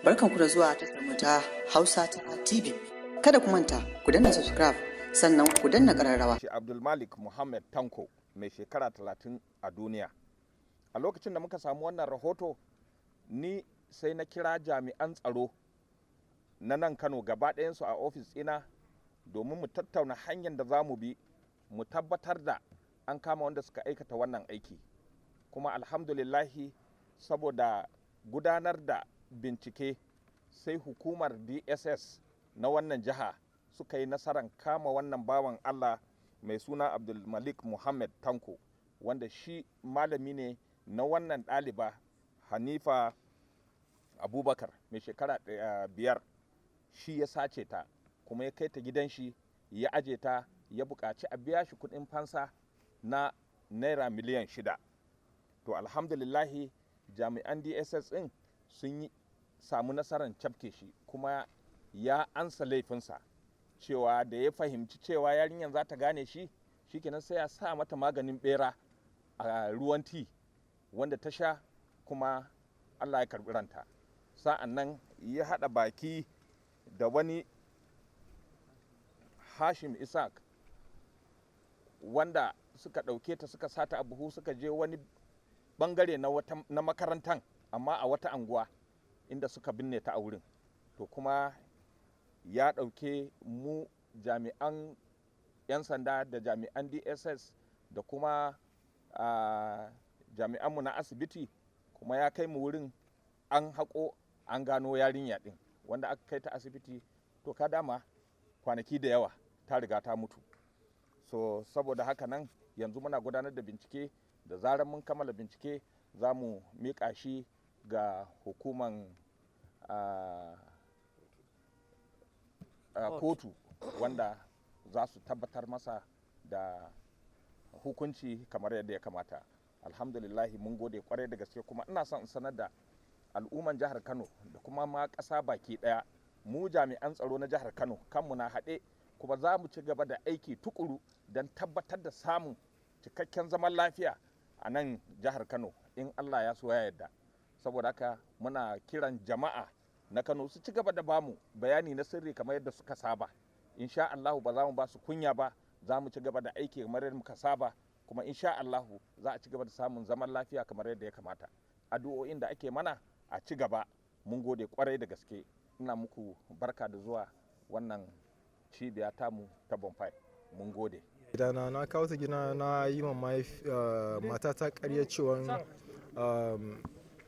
Barkanku da zuwa tashar mu ta Hausa ta TV. Kada ku manta ku danna subscribe, sannan ku danna ƙararrawa. Shi Abdulmalik Muhammad Tanko, mai shekara 30 a duniya. A lokacin da muka samu wannan rahoto, ni sai na kira jami'an tsaro na nan Kano gaba ɗayansu a ofis ɗina domin mu tattauna hanyar da za mu bi mu tabbatar da an kama wanda suka aikata wannan aiki. Kuma alhamdulillahi, saboda gudanar da bincike, sai hukumar DSS na wannan jiha suka yi nasarar kama wannan bawan Allah mai suna Abdulmalik Muhammad Tanko, wanda shi malami ne na wannan ɗaliba Hanifa Abubakar mai shekara 5. Shi ya sace ta kuma ya kai ta gidan shi ya aje ta, ya buƙaci a biya shi kuɗin fansa na naira miliyan 6. To alhamdulillahi, jami'an DSS ɗin sun yi samu nasarar cafke shi, kuma ya ansa laifinsa cewa da ya fahimci cewa yarinyar za ta gane shi, shikenan sai ya sa mata maganin bera a ruwan tea wanda ta sha, kuma Allah ya karbi ranta. Sa'an nan ya haɗa baki da wani Hashim Isaac, wanda suka ɗauke ta suka sata a buhu, suka je wani bangare na makarantan, amma a wata anguwa inda suka binne ta a wurin. To kuma ya ɗauke mu jami'an 'yan sanda da jami'an DSS da kuma jami'anmu na asibiti, kuma ya kai mu wurin, an haƙo, an gano yarinya ɗin wanda aka kai ta asibiti. To ka dama kwanaki da yawa ta riga ta mutu. So saboda haka nan yanzu muna gudanar da bincike. Da zarar mun kammala bincike, za mu miƙa shi ga hukuman kotu, wanda za su tabbatar masa da hukunci kamar yadda ya kamata. Alhamdulillahi, mun gode kwarai da gaske. Kuma ina son in sanar da al'umman jihar Kano da kuma ma ƙasa baki ɗaya, mu jami'an tsaro na jihar Kano kanmu na haɗe, kuma za mu ci gaba da aiki tukuru don tabbatar da samun cikakken zaman lafiya a nan jihar Kano, in Allah ya so ya yarda. Saboda haka muna kiran jama'a na Kano su ci gaba da bamu bayani na sirri kamar yadda suka saba. Insha Allahu ba za mu ba su kunya ba, za mu ci gaba da aiki kamar yadda muka saba, kuma insha Allahu za a ci gaba da samun zaman lafiya kamar yadda ya kamata. Addu'o'in da ake mana, a ci gaba. Mun gode kwarai da gaske. Ina muku barka da zuwa wannan cibiya tamu ta Bonfire. Mun gode. Gidana na kawo ta gida, na yi ma matata karya cewa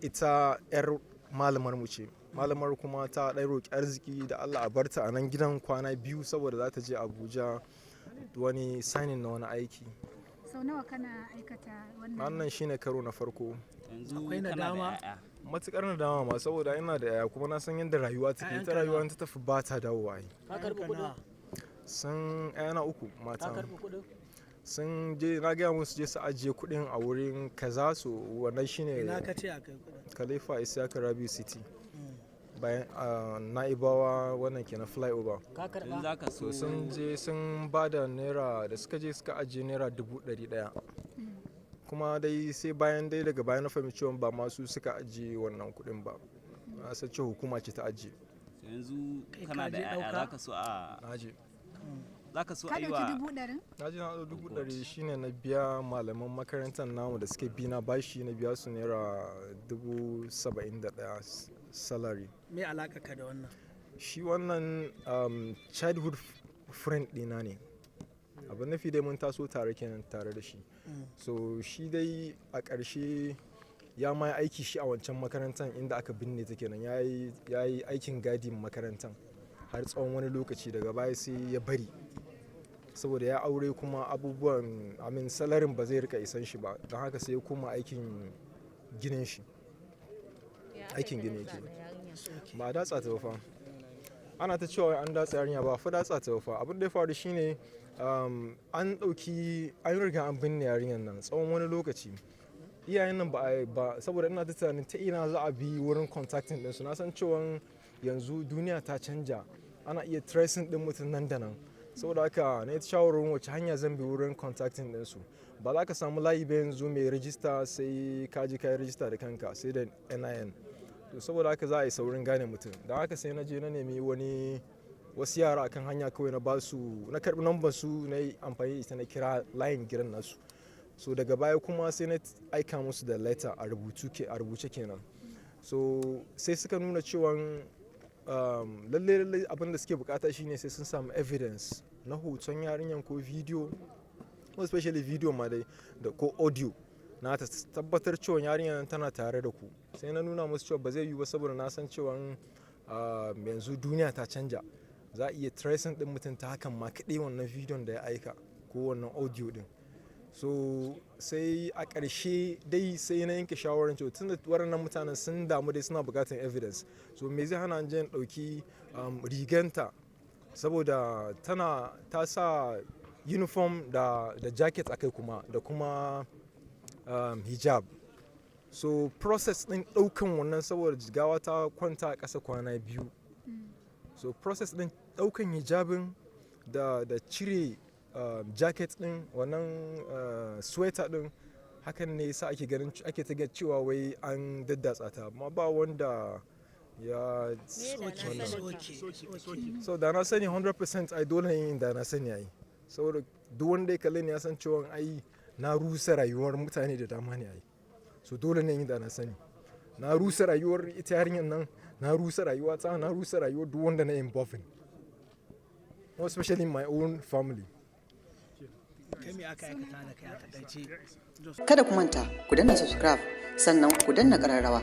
ita 'yar malamar mu ce. Malamar kuma ta ɗan roƙi arziki da Allah a barta a nan gidan kwana 2, saboda za ta je Abuja wani signing na wani aiki. Sau nawa kana aikata wannan? Wannan shine karo na farko. Yanzu Akwai kana da nadama? 'ya'ya? Matukar nadama ma, saboda ina da yaya, kuma na san yadda rayuwa take. Ita 'Ya'yanka rayuwa nawa? ta tafi ba ta dawowa ai. Ka karɓi kuɗin? Sun 'ya'yana uku Ka mata. karɓi kuɗin? Sun je, na gaya musu je su ajiye kuɗin a wurin kaza, so wannan shine. Ina ka ce a kai kuɗin? Khalifa Isiyaka Rabiu City, bayan Na'ibawa, wannan kenan, flyover. Ka Yanzu karɓa? za ka so So sun je sun ba da naira, da suka je suka ajiye naira 100,000. Kuma dai sai bayan dai daga bayan na fahimci cewa ba masu suka ajiye wannan kuɗin ba, na san cewa hukuma ce ta ajiye. Yanzu Kai kana ka da je 'ya'ya? ɗauka? Za ka so a Na je. Za ka so Ka a yi ɗauki wa 100,000? Na je na ɗau 100,000. Shine na biya malaman makarantar namu da suke bi na bashi, na biya su naira 71,000 salary. Me alaƙa ka da wannan? Shi wannan childhood friend ɗina ne. Abin nufi dai mun taso tare kenan tare da shi. So shi dai a ƙarshe ya ma yi aiki shi a wancan makarantar inda aka binne ta kenan. Ya yi aikin gadin makarantar har tsawon wani lokaci. Daga baya sai ya bari saboda ya aure, kuma abubuwan amin salaryn ba zai rika isan shi ba. Don haka sai ya koma aikin ginin shi. Aikin gini yake. Ba a datsa ta ba fa. Ana ta cewa an datsa yarinya, ba fa datsa ta ba fa. Abin da ya faru shine an ɗauki, an riga an binne yarinyar nan tsawon wani lokaci. Iyayen nan ba a ba, saboda ina ta tunanin ta ina za a bi wurin contacting ɗinsu. Na san cewa yanzu duniya ta canja, ana iya tracing ɗin mutum nan da nan. Saboda haka na yi shawarar wace hanya zan bi wurin contacting ɗinsu. Ba za ka samu layi ba yanzu mai rajista, sai ka je ka yi rajista da kanka, sai da NIN. To saboda haka za a yi saurin gane mutum. Don haka sai na je na nemi wani wasu yara akan hanya kawai, na ba su, na karbi namban su, na yi amfani da ita na kira layin gidan nasu. So daga baya kuma sai na aika musu da letter a rubutu ke a rubuce kenan. So sai suka nuna cewa lalle lalle abin da suke bukata shine sai sun samu evidence na hoton yarinyan ko video, more especially video ma dai, da ko audio na ta tabbatar cewa yarinyar nan tana tare da ku. Sai na nuna musu cewa ba zai yiwu ba, saboda na san cewa yanzu duniya ta canja, za a iya tracing din mutum ta hakan ma kaɗai, wannan bidiyon da ya aika ko wannan audio din. So sai a ƙarshe dai sai na yanke shawarar cewa tunda waɗannan mutanen sun damu dai, suna buƙatar evidence, so me zai hana in ɗauki riganta? Saboda tana ta sa uniform da jacket akai kuma da kuma hijab. So process ɗin ɗaukan wannan, saboda gawa ta kwanta a ƙasa kwana 2, so process ɗin ɗaukan hijabin da cire jacket ɗin, wannan sweater ɗin, hakan ne yasa ake ganin, ake ta cewa wai an daddatsa ta, amma ba wanda ya wannan. So da na sani 100%, ai dole ne da na sani ai, saboda duk wanda ya kalle ni ya san cewa ai na rusa rayuwar mutane da dama ne ai. So dole ne da na sani. Na rusa rayuwar ita yarinyar nan, na rusa rayuwa ta, na rusa rayuwar duk wanda na involving, more especially my own family. Kai, me aka aikata da kai a takaice? Kada ku manta ku danna subscribe, sannan ku danna ƙararrawa.